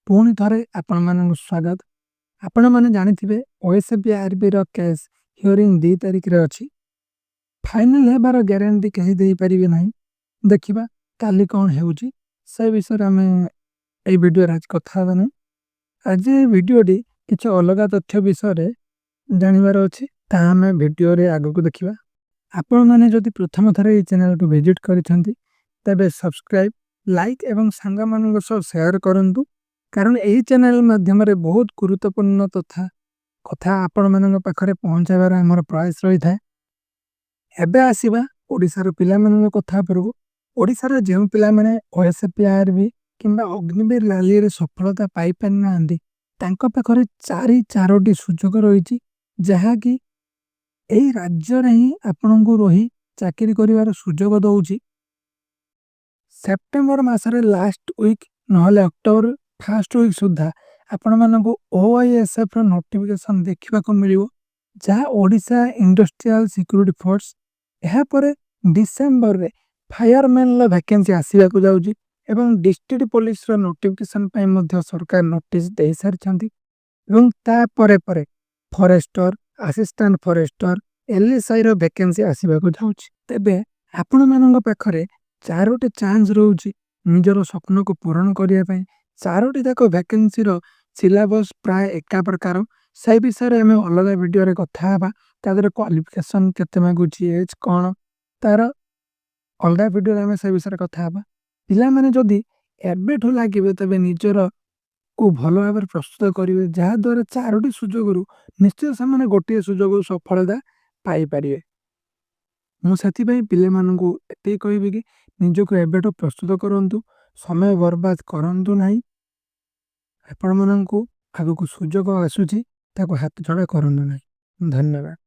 ପୁଣି ଥରେ ଆପଣମାନଙ୍କୁ ସ୍ୱାଗତ। ଆପଣମାନେ ଜାଣିଥିବେ, ଓଏସ୍ଏପିଆର୍ବିର କେସ୍ ହିୟରିଂ 2 ତାରିଖରେ ଅଛି। ଫାଇନାଲ୍ ହେବାର ଗ୍ୟାରେଣ୍ଟି କେହି ଦେଇପାରିବେ ନାହିଁ। ଦେଖିବା କାଲି କ'ଣ ହେଉଛି। ସେ ବିଷୟରେ ଆମେ ଏଇ ଭିଡ଼ିଓରେ ଆଜି କଥା ହେବା ନାହିଁ। ଆଜି ଏଇ ଭିଡ଼ିଓଟି କିଛି ଅଲଗା ତଥ୍ୟ ବିଷୟରେ ଜାଣିବାର ଅଛି, ତାହା ଆମେ ଭିଡ଼ିଓରେ ଆଗକୁ ଦେଖିବା। ଆପଣମାନେ ଯଦି ପ୍ରଥମ ଥର ଏଇ ଚ୍ୟାନେଲକୁ ଭିଜିଟ୍ କରିଛନ୍ତି, ତେବେ ସବସ୍କ୍ରାଇବ୍, ଲାଇକ୍ ଏବଂ ସାଙ୍ଗମାନଙ୍କ ସହ ସେୟାର କରନ୍ତୁ, କାରଣ ଏହି ଚ୍ୟାନେଲ ମାଧ୍ୟମରେ ବହୁତ ଗୁରୁତ୍ୱପୂର୍ଣ୍ଣ ତଥା କଥା ଆପଣମାନଙ୍କ ପାଖରେ ପହଞ୍ଚାଇବାର ଆମର ପ୍ରୟାସ ରହିଥାଏ। ଏବେ ଆସିବା ଓଡ଼ିଶାର ପିଲାମାନଙ୍କ କଥା ଉପରକୁ। ଓଡ଼ିଶାର ଯେଉଁ ପିଲାମାନେ ଓଏସ୍ଏପିଆର୍ବି କିମ୍ବା ଅଗ୍ନିବୀର ରାଲିରେ ସଫଳତା ପାଇପାରିନାହାନ୍ତି, ତାଙ୍କ ପାଖରେ ଚାରୋଟି ସୁଯୋଗ ରହିଛି, ଯାହାକି ଏଇ ରାଜ୍ୟରେ ହିଁ ଆପଣଙ୍କୁ ରହି ଚାକିରି କରିବାର ସୁଯୋଗ ଦେଉଛି। ସେପ୍ଟେମ୍ବର ମାସରେ ଲାଷ୍ଟ ୱିକ୍ ନହେଲେ ଅକ୍ଟୋବର ଫାଷ୍ଟ ୱିକ୍ ସୁଦ୍ଧା ଆପଣମାନଙ୍କୁ ଓଆଇଏସ୍ଏଫ୍ର ନୋଟିଫିକେସନ୍ ଦେଖିବାକୁ ମିଳିବ, ଯାହା ଓଡ଼ିଶା ଇଣ୍ଡଷ୍ଟ୍ରିଆଲ ସିକ୍ୟୁରିଟି ଫୋର୍ସ। ଏହାପରେ ଡିସେମ୍ବରରେ ଫାୟାରମ୍ୟାନର ଭ୍ୟାକେନ୍ସି ଆସିବାକୁ ଯାଉଛି ଏବଂ ଡିଷ୍ଟ୍ରିକ୍ଟ ପୋଲିସର ନୋଟିଫିକେସନ୍ ପାଇଁ ମଧ୍ୟ ସରକାର ନୋଟିସ୍ ଦେଇସାରିଛନ୍ତି ଏବଂ ତାପରେ ପରେ ଫରେଷ୍ଟର, ଆସିଷ୍ଟାଣ୍ଟ ଫରେଷ୍ଟର, ଏଲ୍ଏସ୍ଆଇର ଭ୍ୟାକେନ୍ସି ଆସିବାକୁ ଯାଉଛି। ତେବେ ଆପଣମାନଙ୍କ ପାଖରେ ଚାରୋଟି ଚାନ୍ସ ରହୁଛି ନିଜର ସ୍ୱପ୍ନକୁ ପୂରଣ କରିବା ପାଇଁ। ଚାରୋଟି ଯାକ ଭ୍ୟାକେନ୍ସିର ସିଲାବସ୍ ପ୍ରାୟ ଏକା ପ୍ରକାର। ସେଇ ବିଷୟରେ ଆମେ ଅଲଗା ଭିଡ଼ିଓରେ କଥା ହେବା। ତା ଦେହରେ କ୍ୱାଲିଫିକେସନ୍ କେତେ ମାଗୁଛି, ଏଜ୍ କ'ଣ, ତାର ଅଲଗା ଭିଡ଼ିଓରେ ଆମେ ସେ ବିଷୟରେ କଥା ହେବା। ପିଲାମାନେ ଯଦି ଏବେଠୁ ଲାଗିବେ, ତେବେ ନିଜର କୁ ଭଲ ଭାବରେ ପ୍ରସ୍ତୁତ କରିବେ, ଯାହାଦ୍ୱାରା ଚାରୋଟି ସୁଯୋଗରୁ ନିଶ୍ଚୟ ସେମାନେ ଗୋଟିଏ ସୁଯୋଗରୁ ସଫଳତା ପାଇପାରିବେ। ମୁଁ ସେଥିପାଇଁ ପିଲାମାନଙ୍କୁ ଏତିକି କହିବି କି ନିଜକୁ ଏବେଠୁ ପ୍ରସ୍ତୁତ କରନ୍ତୁ, ସମୟ ବର୍ବାଦ କରନ୍ତୁ ନାହିଁ। ଆପଣମାନଙ୍କୁ ଆଗକୁ ସୁଯୋଗ ଆସୁଛି, ତାକୁ ହାତ ଛଡ଼ା କରନ୍ତୁ ନାହିଁ। ଧନ୍ୟବାଦ।